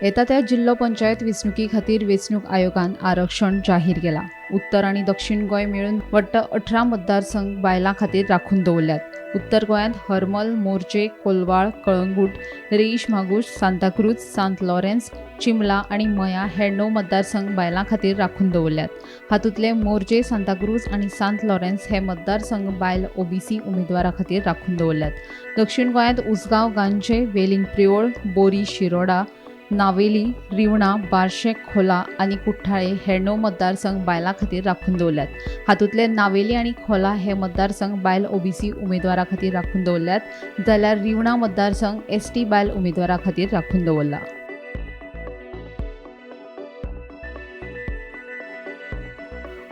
येता त्या जिल्लो पंचायत वेंचणुकी खातीर वेंचणूक आयोगान आरक्षण जाहीर केलां. उत्तर आनी दक्षिण गोंय मेळून वट्ट 18 मतदारसंघ बायलां खातीर राखून दवरल्यात. उत्तर गोंयांत हरमल, मोरजे, कोलवाळ, कळंगूट, रेईश मागूश, सांताक्रूज, सांत लॉरेन्स, चिमला आनी मया हे 9 मतदारसंघ बायलां खातीर राखून दवरल्यात. हातूंतले मोरजे, सांताक्रूज आनी सांत लॉरेन्स हे मतदारसंघ बायल ओबीसी उमेदवारा खातीर राखून दवरल्यात. दक्षिण गोंयांत उसगांव, गांजे, वेलिंग प्रियोळ, बोरी, शिरोडा, नावेली, रिवणा, बार्शे, खोला आनी कुठ्ठाळे हे 9 मतदारसंघ बायलां खातीर राखून दवरल्यात. हातूंतले नावेली आनी खोला हे मतदारसंघ बायल ओबीसी उमेदवारा खातीर राखून दवरल्यात, जाल्यार रिवणा मतदारसंघ एसटी बायल उमेदवारा खातीर राखून दवरला.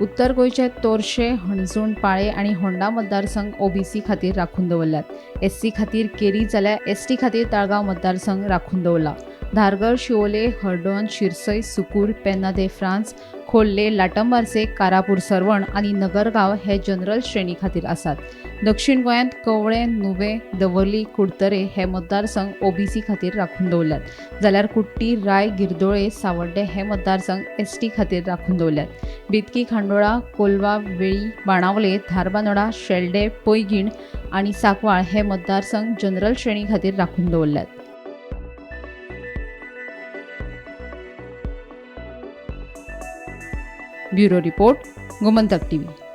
उत्तर गोंयचे तोरशे, हणजूण, पाळे आनी होंडा मतदारसंघ ओबीसी खातीर राखून दवरल्यात. एससी खातीर केरी जाल्यार एसटी खातीर ताळगांव मतदारसंघ राखून दवरला. धारगळ, शिवोले, हळदोण, शिरसय, सुकूर, पेन्ना दे फ्रांस, खोर्ले, लाटंबार्से, कारापूर सर्वण आनी नगरगांव हे जनरल श्रेणी खातीर आसात. दक्षिण गोंयांत कवळे, नुवें, दवर्ली, कुडतरे हे मतदारसंघ ओबीसी खातीर राखून दवरल्यात, जाल्यार कुट्टी, राय, गिरदोळे, सावड्डे हे मतदारसंघ एसटी खातीर राखून दवरल्यात. बेतकी, खांडोळा, कोलवा, वेळी, बाणावले, धारबांदोडा, शेल्डे, पैगीण आनी सांकवाळ हे मतदारसंघ जनरल श्रेणी खातीर राखून दवरल्यात. Bureau report, Gomantak TV.